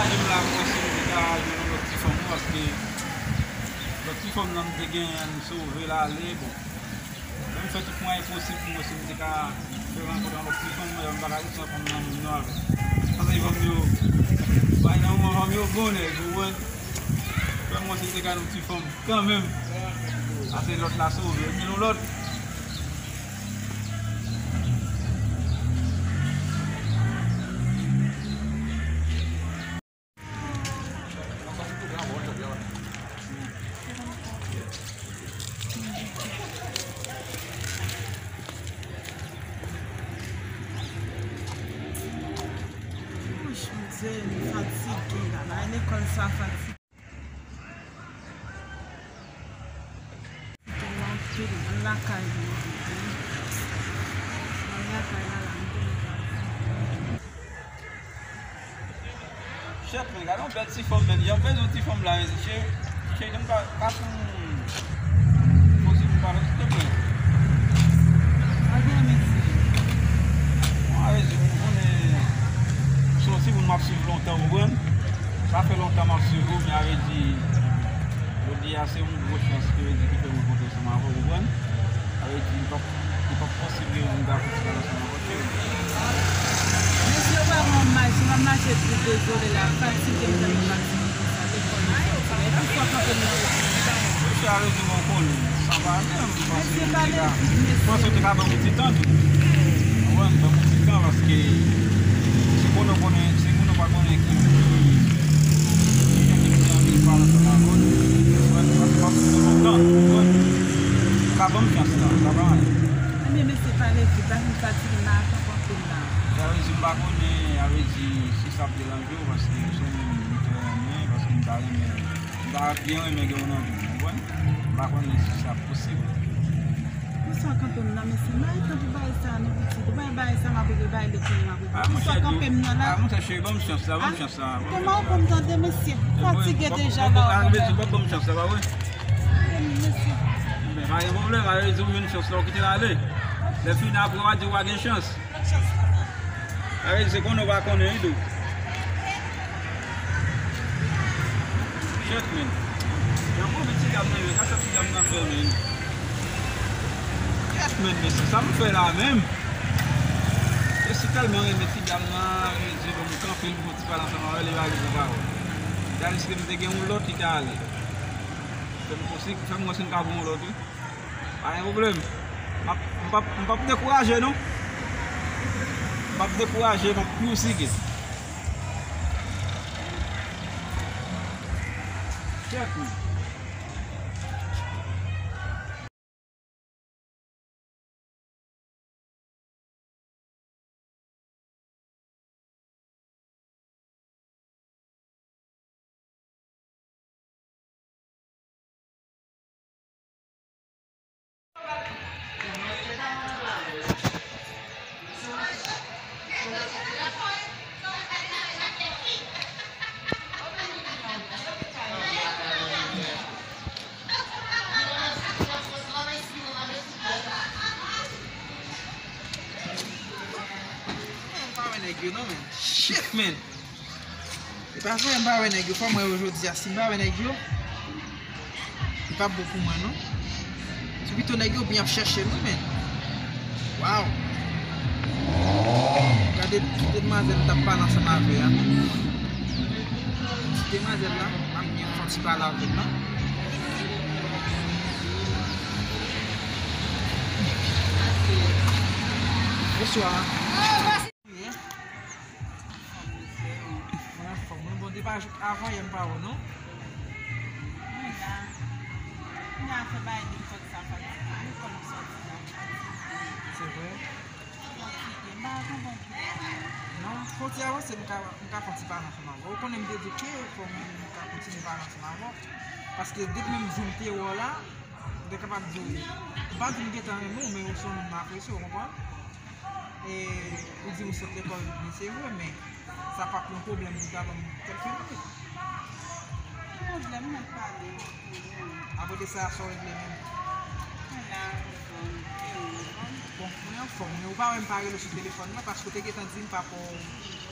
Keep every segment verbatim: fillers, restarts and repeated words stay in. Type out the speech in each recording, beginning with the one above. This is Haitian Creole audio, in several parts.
Menm la, mwen si m te ka jwenn yon lòt ti fanm, paske lòt ti fanm nan m te genyen, m sove l ale, bon. Mwen m fè tout mwayen posib pou mwen si m te ka fè rankontre yon lòt ti fanm, men m pa ka ret san fanm nan menm non avè. Paske fanm yo, bay nan moman fanm yo bon nèg, ou konprann? Fè mwen si m te ka yon ti fanm kanmenm. Ase lòt la sove, gen yon lòt. Wouch, Bondye, m fatige la. Bay lekòl sa fatige. Mwen lakay mwen. Mwen lakay la, la, m te lakay. Chèf, men gade yon bèl ti fanm, men jan m bezwen ti fanm la, men cheri, cheri, m ka, ka pou m posib pou pale, silteplè. Mwen gen mesye. Bon, a vle di, ou konnen, m se yon timoun m ap swiv lontan, ou konprann? Sa fè lontan m ap swiv ou, men a vle di, jodi a se yon gwo chans ke yo di ki fè m rankontre ansanm avè w, ou konprann? Sa vle di, li p ap, li p ap posib ke m ta fè ti bagay ansanm avè w, cheri. Mesye, ou pa wè m mache, m ap mache tou dezole la, fatige m tèlman fatige konsa, lekòl m sòti la, epi fò kanpe m nan wout. Mesye, a vle di, mwen konnen, sa pa anyen, m panse yo te ka, m panse yo te ka ban m yon ti tan tou. Ou konprann, ban m yon ti tan, paske se konnen w konnen, se konnen w pa konnen ki, ki, ki jan ke m te anvi pale ansanm avè w, ou konprann, paske m ap swiv ou lontan, ou konprann. Ou ka ban m chans la, sa pa anyen. Ebyen, mesye, pale vit, pa fin fatige m la, avan kanpe m la. Sa vle di, m pa konnen, sa vle di, si sa ap deranje w, paske se yon moun m te renmen, paske m ta renmen, m ta byen renmen gen yon nan vi m, ou konprann? M pa konnen si sa posib. Konsa kanpe m nan, mesye, m pa gen tan pou bagay sa a non, pitit. Ou pa wè bagay sa m ap regle, bagay lekòl m ap regle. Konsa kanpe m nan la. Ah, monchè, cheri, ban m chans la, ban m chans la. Kòman ou konn tande, mesye? Fatige deja la, ou konprann? Ban m chans la, pa vre? Men, pa gen pwoblèm, a vle di ou jwenn chans la, ou kite l ale. Lè fini apre, w a di ou pa gen chans. A vle di se konnen ou pa konnen, wi, tou. Shit, man. Yon move ti dam nan, men, kasa ti dam nan fè, men. Shit, man, mesye, sa m fè la menm? Mesye tèlman renmen ti dam nan, li di, bon, m kanpe, l pou ti pale ansanm avè l, li pa vle pran pawòl. Tandis ke m te gen yon lòt ki te ale. Fè m konsi, fè m wè si m ka pran yon lòt, wi. Pa gen pwoblèm. M ap, m p ap, m p ap dekouraje, non. M p ap dekouraje, m ap pèsiste. Check me. M pa wè nèg yo non, men. Shit, man. E pa vre, m pa wè nèg yo. Fò m wè yo jodi a. Si m pa wè nèg yo, li p ap bon pou mwen, non. Se pito nèg yo byen ap chèche nou, men. Waw. Gade ti demwazèl m t ap pale ansanm avè a. Ti demwazèl la, m ap byen fè yon ti pale avè l, non. Bonswa. Mwen anfòm, mwen bon, depi avan yè m pa wè w non. Mwen la. Mwen a fè bagay de fòk sa fatige. Lekòl m sòti la fatige. Se vre? Fatige. M pa konprann ki bagay. Non, fò ti avanse, m ka, m ka fè ti pale ansanm avè w. Ou konnen m te di w ke fò m ka kontinye pale ansanm avè w. Paske depi menm jou m te wè w la, m te kapab di w, m pa di m gentan renmen w, men ou se yon moun m apresye, ou konprann? E, ou di m w sot lekòl, men se vre, men sa p ap yon pwoblèm pou w ta ban m kèlke minit. Ki pwoblèm, m ap pale. Apre de sa, sa w regle menm? Mwen la, anfòm, e ou, anfòm? Bon, mwen anfòm, men ou pa wè m pa rele w sou telefòn nan, paske w te gentan di m pa pou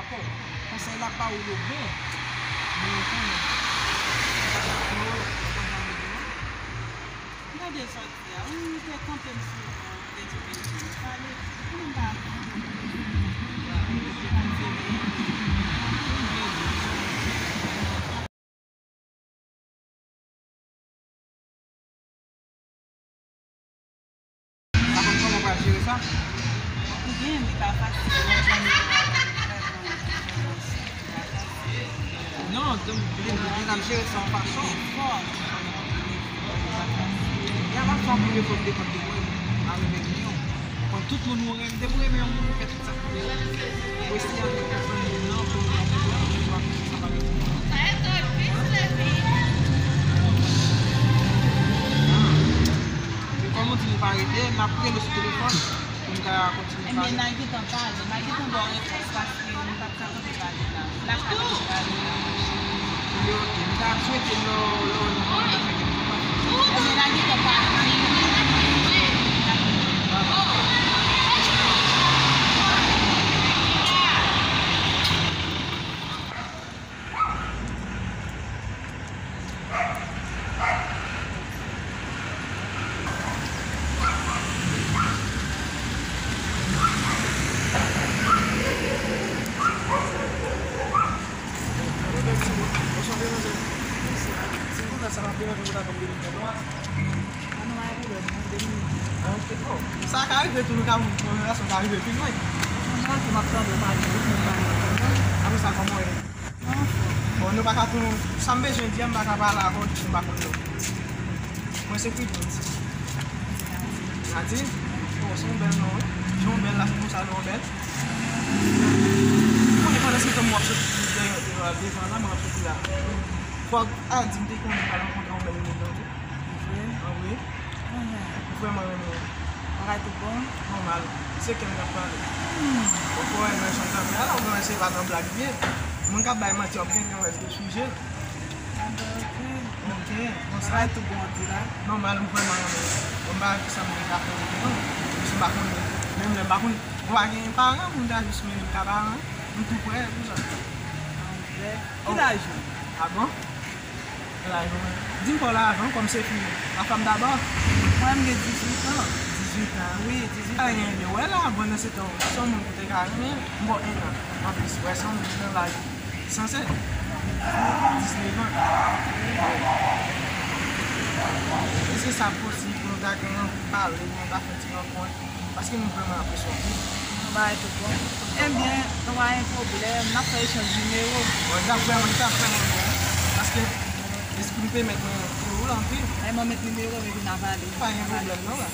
pa pè w. Konsèy l ap ba ou yo bon. Men ou konnen. Ou pa ka pran yo, ou pa ka pran yo. Gade sòti a, wi, te kanpe m sou, euh, te di w pete m. Pale, pou m pa pran. Sa konn kòman w pral jere sa? Ou gen, li pa fasil, lè w janm jere avèk li, li pa fasil. Non, donk, li, li, li ap jere sa yon fason. Fò. Gen lòt fwa pou yo fò depann de mwen, avèk yon. Kon tout moun ou renmen, depi w renmen yon moun, ou fè tout sa pou li. Ou eseye annik pèsonn moun nan, pou l pran pou ou, pou l pran pou sa pa gen pou ou. Men kòm ou di nou pa rete, n ap rele sou telefòn pou n ka kontinye pale. Ebyen, n a gentan pale, n a gentan ba w repons, paske nou pa t ka kanpe pale la. Lakay ou te pale la. Li oke, m ta swete lè w, lè w wè nou pa fè kèk pati. Ebyen, n a gentan pale. Bonswa, demwazèl. Si m konn sa, m ap demande pou ta konn vini. An nou pa gen pwoblèm, non, de minit. Ok, bon. Sa ka rive tou, nou ka, yon relasyon ka rive pi lwen. Mwen, m ap tande w pale, wi, m ap pale. Apre sa, kòman w ye? Bon, nou pa ka tou, sa m bezwen di a, m pa ka pale avè w, nou pa konn yo. Mwen se Prudence. Nadine? Oh, se yon bèl non, wi. Jan w bèl la, se konsa non w bèl. Ou konnen pandan se tan m w ap soti devan, devan la, mwen ap soti la. Fòk, a, di m te konnen m pral rankontre yon bèl moun nan tou. Vre? Ah wi. Mwen vrèman renmen w. Bagay tout bon? Nòmal. Se kè m k ap pale. Hmm. Ou kwè nan jan m t ap fè a la, ou kwè se pa nan blag li ye. Moun k ap bay manti, w ap gen nan rès de sijè. Ah ben, ok. Ok, bon, sa. Bagay tout bon, w di la. Nòmal, m vrèman renmen w. Bon, m pa wè kisa m te ka fè pou ou, non. Jis m pa konnen. Menm lè m pa konn, ou pa gen paran, moun ta jis mennen m ka paran. M tou prè, pou sa. Ah, ok. Ki laj ou? Ah bon? Di m pa w lajan, kòm se fi, la femme d'abord. Mwen, m gen dizuit an. Dizuit an? Wi, dizuit an. Anyen, yo wè la, bon, nan se tan, se yon moun ki te ka renmen, m ba w en an. Anplis, wè, se yon moun ki nan laj sanse. Diznèf an. Èske sa posib pou nou ta gen yon pale, pou nou ta fè ti rankont? Paske nou vrèman apresye w anpil. Yon bagay tout bon. Ebyen, nou pa gen pwoblèm, n ap fè echanj nimewo. Bon, li t ap vrèman, li t ap vrèman bon. Paske espri m te mèt mwen renmen w anpil. Ay, mwen met nimewo m epi n a pale. Pa gen pwoblèm non la.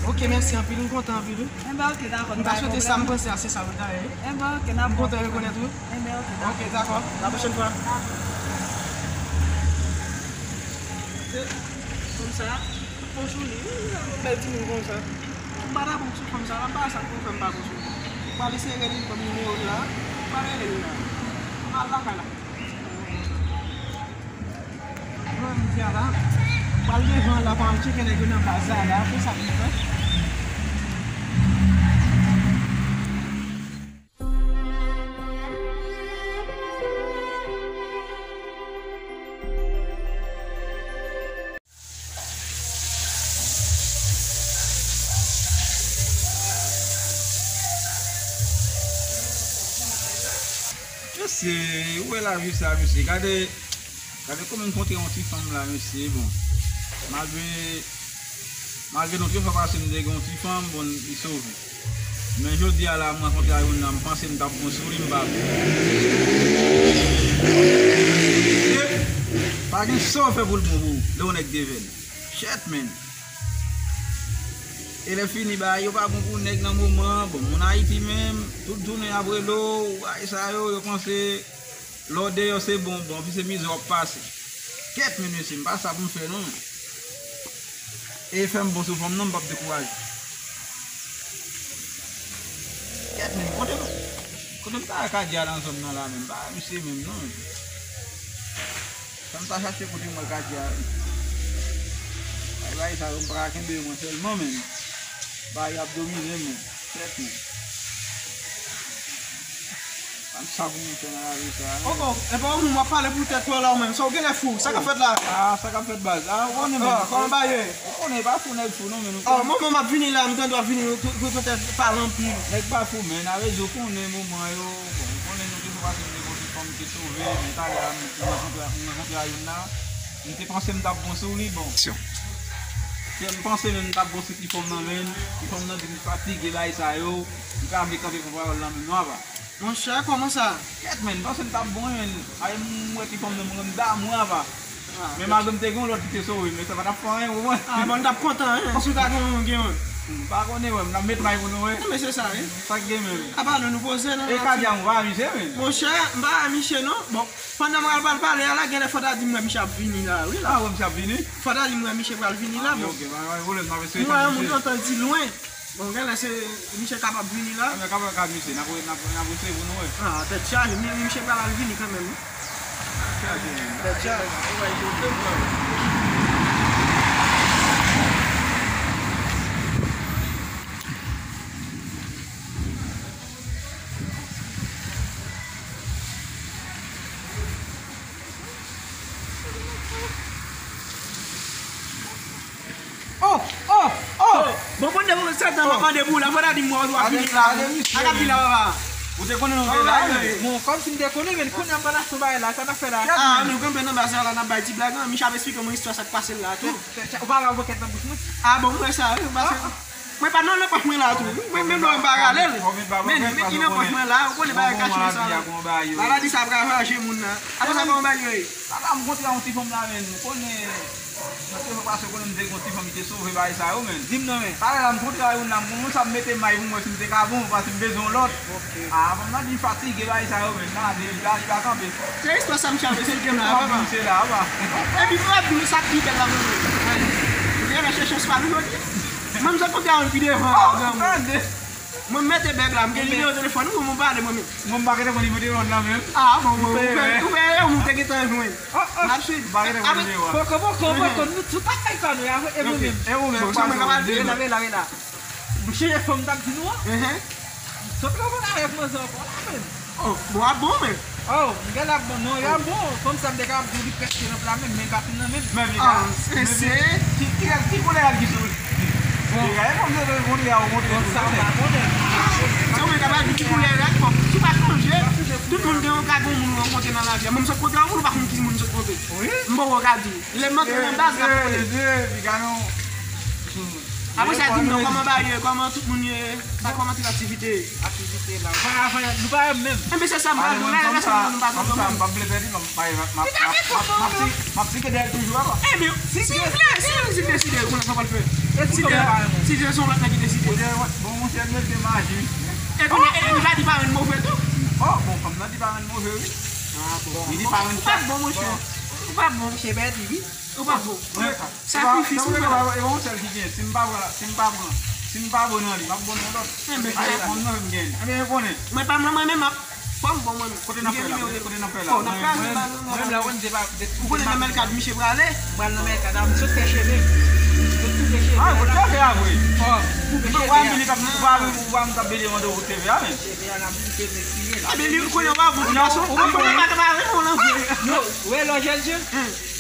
Ok, mèsi anpil, m kontan anpil wi. Enben, ok, dakò. M ta swete sa m panse a, se sa w ta ye. Enben, ok, n ap. M kontan rekonèt ou. Enben, ok, dakò. Ok, dakò. La pwochèn fwa. Se fanm sa, tout bon sou li. Wi, yon bèl timoun konsa. M pa ta bon sou fanm sa, m pa sa pou fè m pa bon sou li. M pral eseye rele l, ban m nimewo l la. M pral rele l la. M al lakay la. Mwen, m di a la, pral devan la, pral tcheke nèg yo nan baz la, la, pou sa pou fè. Mesye, ou wè lavi sa, mesye. Gade, gade kòman m kontre yon ti fanm la, mesye. Bon, malgre, malgre nou te fè pase m te gen yon ti fanm, bon, li sove. Men jodi a la, m rankontre a youn nan, m panse m t ap bon sou li, m pa bon. Mesye, pa gen sa w fè pou l bon pou ou, lè yon nèg te vèn. Shit, man. E lè fini, bagay yo pa bon pou nèg nan moman an. Bon, moun Ayiti menm, tout jounen y ap rele w, bagay sa yo, yo panse lè w deyò se bon, bon, anpi se mizè w ap pase. Kèt, men mesye, m pa sa pou m fè non, men. E fè m bon sou fanm nan, m p ap dekouraje. Kèt, men, kote m, kote m ta wè Kadia nan zòn nan la, men, m pa wè misye menm non, men. Sa m ta chache kote m wè Kadia, wi. Ay, bagay sa yo, m pa ka kenbe yo mwen sèlman, men. Bagay ap domine mwen. Tèt mwen. Sa m sa pou mwen fè nan lavi sa, men. Oh, oh, e pa ou menm w ap pale pou tèt ou la ou menm. Sa w genlè fou. Sa k ap fèt la? Ah, sa k ap fèt, baz? Ah, ou konnen, men. Ah, kòman bagay yo ye? Ou konnen, e pa fou nèg fou non, men nou. Oh, manman m ap vini la, m tande w ap vini, ou, ou, ou petèt pale anpil. Nèg pa fou, men, a rezon konnen moman yo, bon, ou konnen nou toujou pase m te gon ti fanm ki sove, men talè a, m, m rankontre, m rankontre a youn la. M te panse m t ap bon sou li, bon. Syon. Kè m panse menm m t ap bon sou ti fanm nan, men. Ti fanm nan di m fatige, bagay sa yo. M pa vle kanpe pou pawòl lan menm non, apa. Monchè, kòman sa? Kèt, men, m panse m t ap bon, men. Ay, m wè ti fanm nan, mwen, m damou, apa. Ah, men malgre m te gen yon lòt ki te sove, men sa pa t ap fè anyen pou mwen. Ah, bon, m t ap kontan, hein, si w ta gen yon, gen yon. M pa konnen, wè, m t ap met may pou nou, wè. Non, men se sa, wi. Sa k gen menm? Apa nou, nou poze nan. E Kadia, m pa misye, men. Monchè, m pa misye, non. Bon, pandan m pral pale a la, genlè fò ta di m wè misye ap vini la, wi, la. Ah, wè misye ap vini? Fò ta di m wè misye pral vini la, ah, bon. Ok, pa gen pwoblèm, m ap eseye. M wè yon moun antan di lwen. Bon, genlè se misye kapab vini la. Ah, men kapab ka misye, n ap, n ap, n ap eseye pou nou wè. Ah, tèt chaje, men misye pral al vini kanmenm, wi. Tèt chaje, men. Tèt chaje. Oh, oh, oh! Bon, pandan w sèt an, papa debout la, fò ta di m wè w ap vini la. A k ap vin la, papa. Ou te konnen nou te la, men. Bon, kòmsi m te konnen, men kounye a m pa nan sou bagay la, sa n ap fè la. Ah, nou kanpe nan baz la, n ap bay ti blag, non, Michel ap esplike mwen istwa sa k pase l la, tou. Ou pa wè bòkèt nan bouch mwen? Ah, bon, m wè sa, wi, paske mwen pa nan, nan pòch mwen la, tou. Mwen, menm lè m pa rale l, men, men ki nan pòch mwen la, ou konnen bagay kache sa. Maladi sa ap ravaje moun nan. Apre sa, kòman bagay yo ye? Papa, m kontre a yon ti fanm la, men, ou konnen, nan te pase, ou konnen m te gen yon ti fanm ki te sove bagay sa yo, men. Di m non, men. Talè la, m kontre a youn la, m konn sa m mete may pou m wè si m te ka bon, paske m bezwen yon lòt. Ok. Ah, fanm nan di m fatige bagay sa yo, men. Nan, depi la, li pa kanpe. Se istwa sa misye ap esplike m la, papa. Misye la, papa. Epi, papa, di m sa k pi bèl la, mwen. Ou genlè chèche chans pa nou jodi. Mwen, m sot kontre a youn pi devan la, granmoun. Mwen mete bèg la, m gen nimewo telefòn ou, mwen pale mwen menm. Mwen m pa gentan konn nimewo telefòn nan menm. Ah, bon, bon, ou fè, ou fè, ou te gentan jwenn. N ap swiv. M pa gentan konn nimewo a. Poko, poko, poko, nou tout ap fè kò nou, e mwen menm. E ou menm, bon, sa mwen kapab di. Rela, rela, rela. M chanje fanm m t ap di nou an. Sot rankontre avèk manzè ankò la, menm. Oh, bon, a bon, men. Oh, m genlè ap bon, non, y ap bon. Fanm sa m te ka ap di w, li prèske nan pla menm, men l pa fin nan menm. Men li ka, men se ki, ki, ki koulè a l ki sou li? Bon. Li ka, e fanm yo te kontre a, ou kontre tout sa, men. Se ou menm k ap di ki koulè rad, bon, si w pa sonje, tout moun gen yon ka gen yon moun ou rankontre nan lavi a. Mwen, m sot kontre yon moun, ou pa konn ki moun m sot kontre. Wi. M poko ka di. Lè m antre nan baz, n ap konnen. Li ka yon Apre sa, di m non, kòman bagay yo ye, kòman tout moun ye, sa, kòman tout aktivite ye? Aktivite la. Ou pa ka fè, nou pa menm. Enben, se sa m pral di w la, e rès nou pa konn menm. M p ap vle pèdi, m ap, m ap, m ap, m ap, m ap, m ap, m ap sike dèyè l toujou, apa. Enben, si l vle, si l, si l deside, kounye a sa pral fè. Si se, si se yon lòt nèg ki deside. Bon, monchè, mete maji. E kounye a, e li pa di parenn move tou? Oh, bon, fanm nan di parenn move, wi. Ah, bon. Li di parenn chat. Ou pa bon, monchè. Ou pa bon, monchè, pèdi, wi. Ou pa bon. Sakrifis ou fè. E pa yon sèl ki gen. Si m pa pran, si m pa pran, si m pa bon nan li, m ap bon nan lòt. Enben, se sa. Mwen menm m gen. Enben, yo konnen. Mwen pa mwen, mwen menm, m ap, fò m bon mwen menm. Kote n ap fè la? Kote n ap fè la? Oh, n ap fè la. Mwen menm la, mwen se pa, ou konnen nan Mèlkat misye prale? Pral nan Mèlkat, a, m sot fè cheve. Sot koupe cheve. Ah, kote a fè a vre? Oh, koupe cheve a. Ou pa vin, ou pa vin, t ap bele mande w cheve a, men. Cheve a, n ap koupe, men koupe la. Enben, li konnen w pa bon, gason. Ou pa konnen pa, pa renmen w lan vre. Yo, wè, lò jèl je.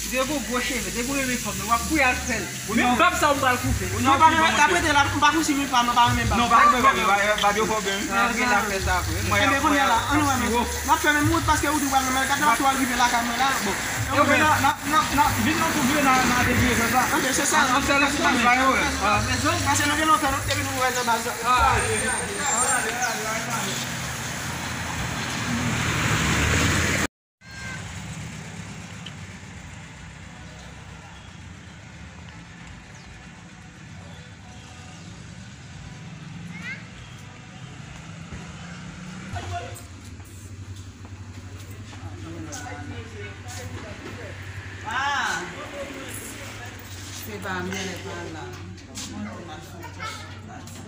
Li te gon gwo cheve, te gon renmen fanm nan, w ap kouye al fè l. Menm bab sa w m pral koupe. Mwen pa renmen, dapre te la, m pa konn si menm pa, mwen pa renmen bab. Non, pa renmen bab, bab yo fò byen. Mwen gen la fè sa vre. Enben, kounye a la, ann wè, men. N ap fè menm wout paske ou di w pral nan Mèlkat, n ap fè w al rive lakay mwen la, bon. Enben, n ap, n ap, n ap, n ap vin nan kou vye nan, nan devye fè sa. Enben, se sa, an sèl espwa, men. Paske nou gen lontan, nou te vin ouvè nan baz la. Ah! Se pa mwen pa la. Mwen te mal fè yon ti pati.